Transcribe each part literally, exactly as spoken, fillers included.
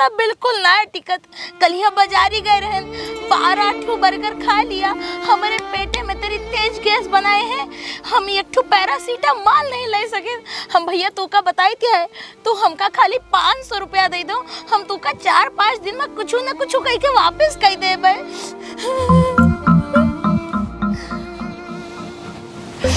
तब बिल्कुल ना टिकत। कलिया बाजारी गए रहन, बारह ठो बर्गर खा लिया। हमरे पेटे में तेरी तेज गैस बनाए हैं, हम एक ठो पैरासीटामोल नहीं ले सके। हम भैया तोका बताई थी है, तू हमका खाली पाँच सौ रुपया दे दो, हम तोका चार पाँच दिन में कुछ न कुछ कह के वापस कह देबे।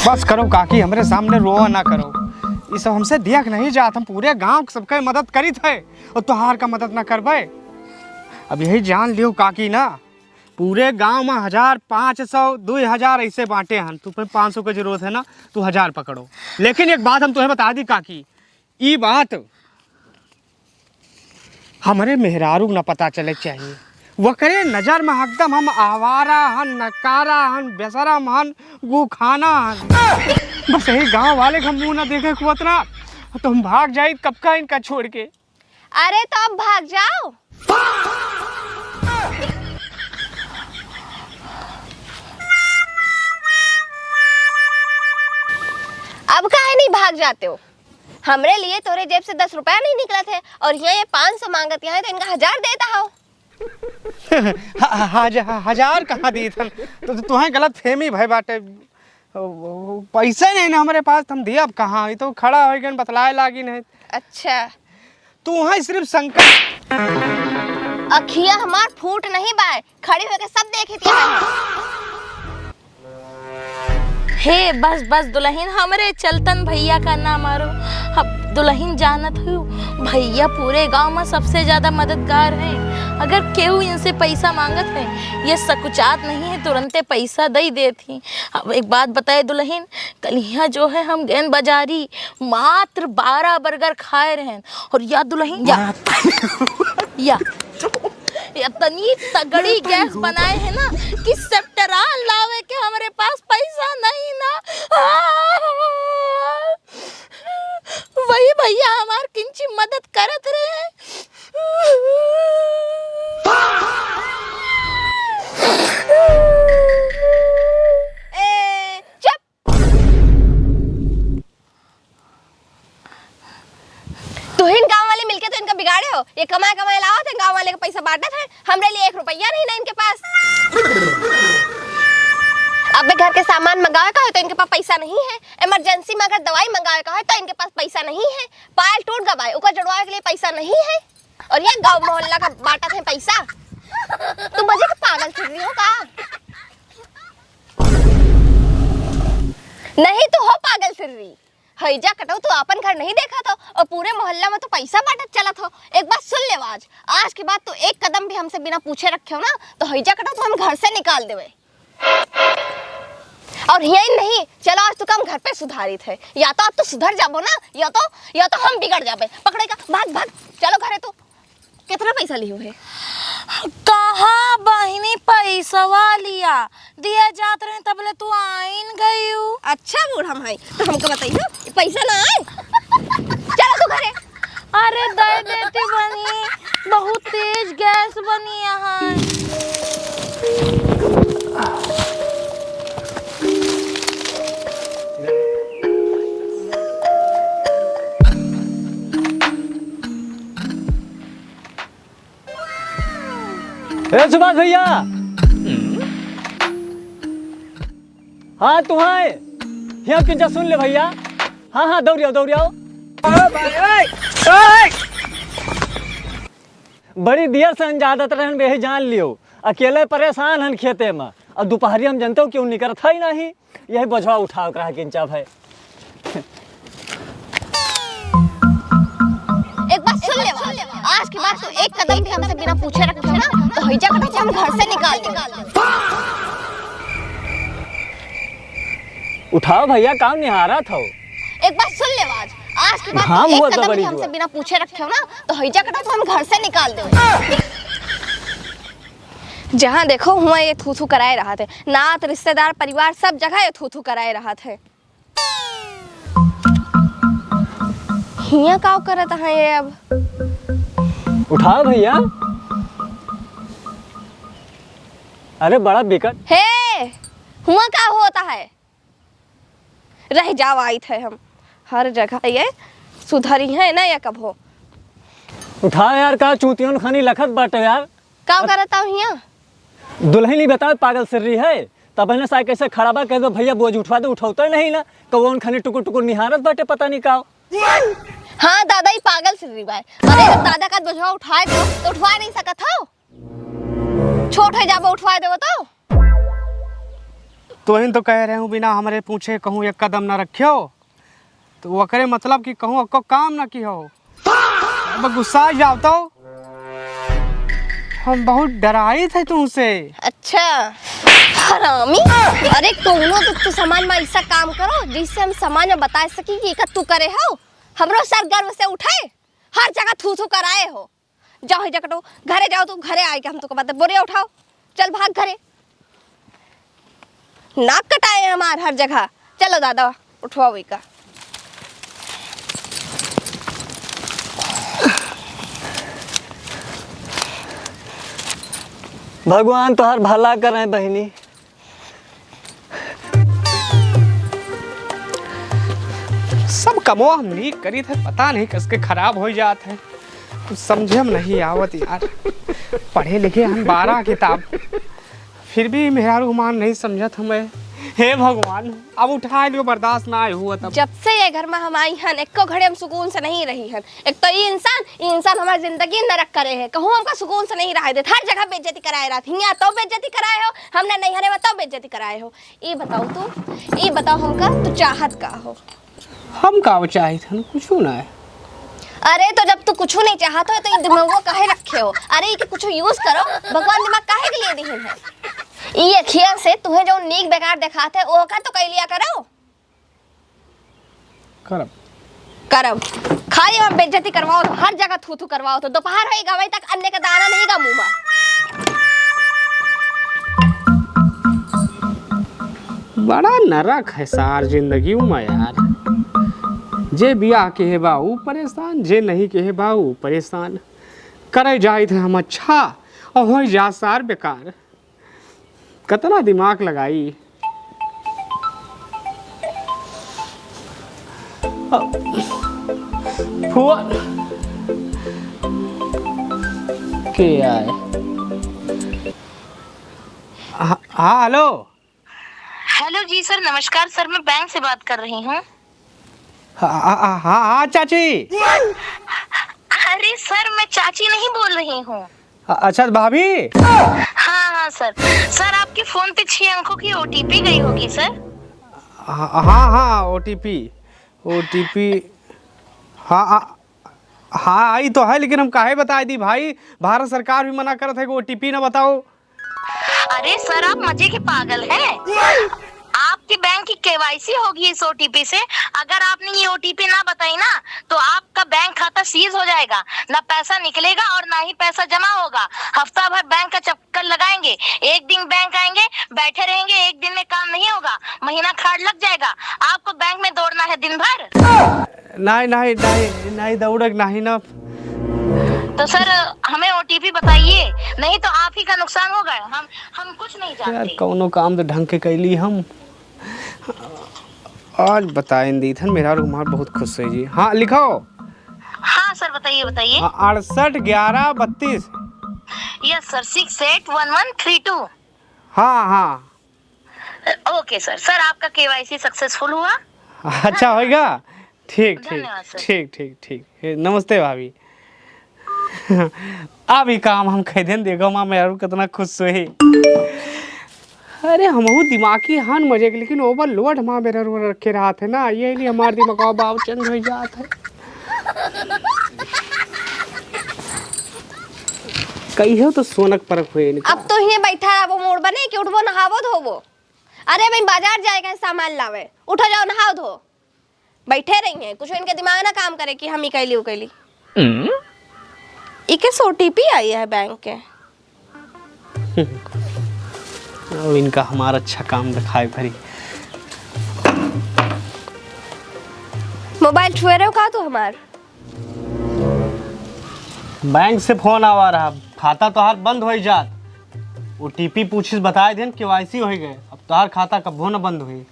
बस करो काकी, हमरे सामने रोवा ना करो। ये सब हमसे दिया के नहीं जात, हम पूरे गांव के सबके मदद करीत है और तोहार का मदद ना करबे। अब यही जान लियो काकी ना, पूरे गांव में हजार, पाँच सौ, दुई हजार ऐसे बांटे हन। तू पे पाँच सौ के जरूरत है ना, तू हजार पकड़ो। लेकिन एक बात हम तुम्हें बता दी काकी, ई बात हमरे मेहरारू के ना पता चले चाहिए। वकरे नजर में एकदम हम आवारा हन, नकारा हन, बेशरम हन, गुखाना हन। बस यही गांव वाले के हम मुंह ना देखे के होत ना, तो हम भाग जाई कब का इनका छोड़ के। अरे तो अब भाग जाओ। अब काहे नहीं भाग जाते हो? हमरे लिए तोरे जेब से दस रुपया नहीं निकलत है और यहाँ ये पाँच सौ मांगत यहाँ है तो इनका हजार देता हो। ह-, ह-, हज-, ह-, हजार कहाँ दी थन? तो, तो तुहें गलत फहमी भय बाटे। पैसा नहीं ना हमरे पास, हम दिया अब कहाँ? ये तो खड़ा हो गए, बतलाए लागी नहीं। अच्छा। तू है सिर्फ संकट। अखिया हमार फूट नहीं बाय, खड़ी होके सब देखे थे। हे बस बस दुलहिन, हमरे चलतन भैया का ना मारो। अब दुलहिन जानत हो, भैया पूरे गांव में सबसे ज्यादा मददगार हैं। अगर केहू इनसे पैसा मांगत है, ये सकुचात नहीं है, तुरंते पैसा दे देत ही। अब एक बात बताए दुलहिन, कलिया जो है हम गैन बाजारी मात्र बारह बर्गर खाए रहन और या दुलहिन या, या इतनी तगड़ी गैस बनाए है ना कि सेप्टराल लावे के हमरे पास पैसा नहीं ना। वही भैया हमार किंची मदद करत रहे। ए, चुप। तुहिन गांव वाले मिलके तो इनका बिगाड़े हो। ये कमाए कमाए लावत है, गांव वाले का पैसा बांटत है, हमरे लिए एक रुपया नहीं ना इनके पास। अब घर के सामान मंगावे का हो तो इनके पास पैसा नहीं है, इमरजेंसी में अगर दवाई मंगावे का हो तो इनके पास पैसा नहीं है, पायल टूट गवाए ओकर जुड़वावे के लिए पैसा नहीं है, और ये गांव मोहल्ला का बांटत है पैसा। तू मजे के पागल फिर रही हो का? नहीं तो हो पागल फिर रही। हैजा कटो, तू आपन घर नहीं देखत हो और पूरे मोहल्ला में तू पैसा बांटत चलत हो। एक बात सुन ले आज, आज के बाद तू एक कदम भी हमसे बिना पूछे रखे हो ना, तो हैजा कटो, तू हम घर से निकाल देवे। और यही नहीं, चलो आज तू काम घर पे सुधारित है, या तो आज तू सुधर जाबो ना, या तो, या तो हम बिगड़ जाबे। पकड़े का, भाग, भाग, चलो घरे तू। कितना पैसा लियो है? कहाँ बहिनी पैसवा लिया? दिया जात रहे तबले तू आइन गयू। अच्छा बूढ़ा माई, तो हमको बताइयो, पैसा ना आए? चलो तू घरे। अरे दे देती बनी, बहुत तेज गैस बनी यहाँ। ए सुभाष भैया। हाँ तू है। हिया किंचा सुन ले भैया। हाँ हाँ दौड़ियाओ दौड़ियाओ। बड़ी दिया से अनजादत रहन बेही जान लियो। अकेले परेशान हन खेते में। और दोपहरी हम जनते हो क्यों निकरत है नहीं। यही बोझवा उठाव के रहा किंचा भाई। एक बात सुन ले, आज के बाद तू एक कदम भी हमसे बिना पूछे रखे ना, तो हैजा कटो हम घर से निकाल दे। उठाओ भैया, काम निहारा था। एक बात सुन ले आज, आज के बाद तू घाम एक हुआ कदम भी गबड़ी हमसे हुआ। बिना पूछे रखे हो ना, तो हैजा कटो हम घर से निकाल दे। जहाँ देखो हुआ ये थू थू कराए रहत है, नात रिश्तेदार परिवार सब जगह ये थू थू कराए रहत है। हिया काव करत है ये अब? उठाओ भैया। अरे बड़ा बिकट। हे, हुआ का होता है? रह जाओ, आइत है हम। हर जगह ये सुधरी है ना, ये कभो। उठा यार, का चूतियन खानी लखत बाटे यार। का करत हौ हियाँ? दुलहिन ही बताओ, पागल सिर्री है। तब ने साय कैसे खड़ा बा, कह दो भैया बोझ उठवा दे, उठौते नहीं ना। कौन खानी टुकुर टुकुर निहारत बाटे, पता नहीं का। हाँ दादा, ई पागल सिर्री बा। अरे जब दादा का बोझवा उठाए दो तो उठवा नहीं सकत हौ। छोट है, जाबो उठवा देबो तो। तोहिन तो कह रहे हूँ, बिना हमरे पूछे कहूँ एक कदम न रख्यो। तो ओकरे मतलब कि कहूँ अक्को काम न किहो। अब गुस्सा जाओ तो। हम बहुत डराई थे तुमसे। अच्छा हरामी। अरे कौनो तो, तो सामान में ऐसा काम करो जिससे हम सामान में बता सकी कि का तू करे हो। हमरो सर गर्व से उठे, हर जगह थू थू कराए हो। जाओ ही जकटो, घरे जाओ, तू घरे आए के हम तुका बता, बोरिया उठाओ, चल भाग घरे। नाक कटाए हमार हर जगह। चलो दादा, उठवाओ इका। भगवान तोहार भला करें बहिनी। सब कमवा हम नीक करीत है, पता नहीं कसके खराब होइ जात है। कुछ समझे में नहीं आवत यार। पढ़े लिखे हम बारह किताब, फिर भी मेहरारू हमार नहीं समझत हमें। हे भगवान, अब उठाए लियो, बर्दाश्त ना हुआ तब। जब से ये घर में हम आई हन, एको घड़ी हम सुकून से नहीं रही हन। एक तो ई इंसान, ई इंसान हमार जिंदगी नरक करे है। कहूँ हमका सुकून से नहीं रहे देत, हर जगह बेइज्जती कराए रहत। हियाँ तो बेइज्जती कराए हो, हमने नैहरे में तो बेइज्जती कराए हो। ई बताओ तू, ई बताओ हमका, तू चाहत का हो? हम का चाहित हन, कुछ ना है। अरे तो जब तू कुछ नहीं चाहत हो तो ई दिमागवा काहे रखे हो? अरे ई के कुछ use करो, भगवान दिमाग काहे के लिए दिहिन है? ई अखियन से तुहे जो नीक बेकार देखात है, ओका तो कइ लिया करो। करब। करब। खाली हम बेइज्जती करवाओ तो, हर जगह थू थू करवाओ तो, दोपहर होई गवाई तक अन्ने का दाना नहीं गा मुँह में। बड़ा नरक है सार जिंदगी में यार। जे बियाह के है बा ऊ परेशान, जे नहीं के है बा ऊ परेशान। करे जाइत है हम अच्छा और होइ जा सार बेकार। कतना दिमाग लगाई। फुआ के आए? हाँ, हाँ, हेलो। हेलो जी सर, नमस्कार सर, मैं बैंक से बात कर रही हूँ। हाँ, हाँ, हाँ, हाँ, चाची। अरे सर, मैं चाची नहीं बोल रही हूँ। अ-, अच्छा, भाभी। हाँ, हाँ सर। सर, आपके फोन पे छह अंकों की ओटीपी गई होगी सर। हाँ, हाँ, हाँ, ओटीपी, ओटीपी। हाँ, हाँ, हाँ, आई तो है, लेकिन हम काहे बताई दी भाई, भारत सरकार भी मना करत है कि ओटीपी ना बताओ। अरे सर, आप मजे के पागल हैं? आपके बैंक की केवाईसी होगी इस ओटीपी से। अगर आपने ये ओटीपी ना बताई ना, तो आपका बैंक खाता सीज हो जाएगा, ना पैसा निकलेगा और ना ही पैसा जमा होगा। हफ्ता भर बैंक का चक्कर लगाएंगे, एक दिन बैंक आएंगे, बैठे रहेंगे, एक दिन में काम नहीं होगा, महीना खाड़ लग जाएगा। आपको बैंक में दौड़ना है दिन भर। नहीं, नहीं, नहीं, नहीं दौड़क नहीं ना। तो सर, हमें ओटीपी बताइए, नहीं तो आप ही का नुकसान होगा, हम हम कुछ नहीं यार, जानते। कौनो काम तो ढंग के कैली हम। आज बताइन दी थन, मेहरारू हमार बहुत खुश है जी। हाँ, लिखो। हाँ सर, बताइए, बताइए। हाँ, अड़सठ ग्यारह बत्तीस। यस सर, six eight one one three two। हाँ, हाँ। ओके सर। सर, आपका केवाईसी सक्सेसफुल हुआ। अच्छा होइगा। ठीक, ठीक, धन्यवाद सर। ठीक, ठीक, ठीक। हे, नमस्ते भाभी। अब ई काम हम कह देन, देखो माँ मेहरारू कितना खुश होई। अरे हमहू दिमागी हान मजे के, लेकिन ओवरलोड माँ मेहरारू रखे रहत है ना, ये लिए हमार दिमाग बाबू चेंज हो जात है। कहियो तो सोनक परख हुए इनका। अब तो हियाँ बैठा रहबो, मूड़ बने कि उठबो, नहाबो धोबो। अरे भाई, बाजार जाए के सामान लावे, उठो जाओ नहाओ धो। बैठे रही हैं, कुछ इनके दिमाग ना काम करे कि हम ई कैली उ कैली। हम्म? इके से ओटीपी आई है बैंक के। अब इनका हमार अच्छा काम दिखाए पड़ी। मोबाइल छुए रहे हो का तू हमार? बैंक से फोन आवा रहा, खाता तोहार बंद होई जात। ओटीपी पूछिस, बताए देन, केवाईसी होई गए। अब तोहार खाता कब्बो न बंद होई।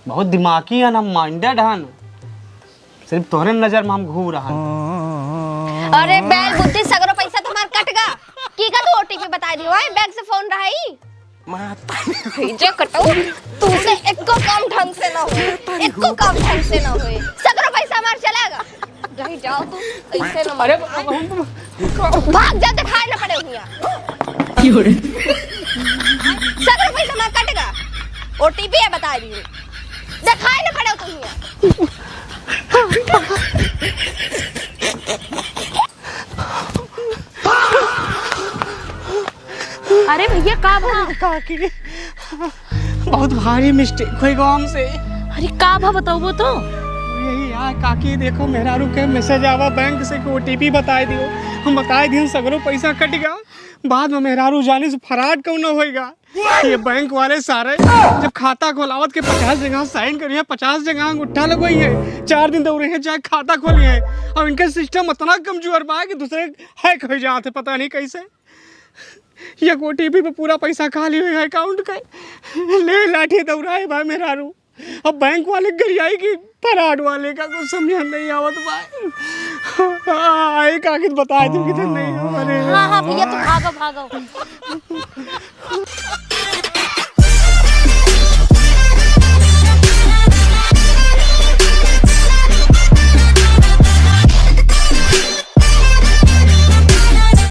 बहुत दिमागी हन, हम माइंडेड हन। सिर्फ तोहरे नजर में हम घूर रहन। अरे बैल बुद्धि, सगरो पैसा तुम्हार कट गा। की का तू ओटीपी बताइ दियो है? बैंक से फोन रहा ही। माता। हे जे कटऊ, तू से एको काम ढंग से ना होए, एको काम ढंग से ना होए। सगरो पैसा हमार चला गा। जाई जाओ तू, ऐसे ना अरे, मार। भाग जा, देखाई ना पड़े हुइया। सगरो पैसा हमार कट गा। ओटीपी है, बताइ दियो। देखाई ना पड़े तू हुइया। अरे भैया, का भा? काकी, बहुत भारी मिस्टेक होइ गवा हमसे। अरे का भा, बताओ तो। यही यार काकी, देखो मेहरारू के मैसेज आवा बैंक से कि ओटीपी बताइ दियो। हम बताइ दियो, सगरो पैसा कट गवा। बाद में मेहरारू जाने से फराड कौनो होइगा। ये बैंक वाले सारे जब खाता खोलावत के पचास जगह साइन करिहैं, पचास जगह अंगूठा लगवाइहैं, चार दिन दौड़े हैं चाहे खाता खोलिहैं। अब इनका सिस्टम इतना कमजोर बा कि दूसरे हैक होइ जात है, पता नहीं कैसे। ये ओटीपी पे पूरा पैसा खाली होइ अकाउंट का। ले लाठी दौड़ाए बा मेहरारू। अब बैंक वाले गरियाई कि फराड वाले का कुछ समझ नहीं आवत बा। आए काकी बताइ दियो कि नहीं हमारे। हाँ, हाँ भैया, तू भागो, भागो।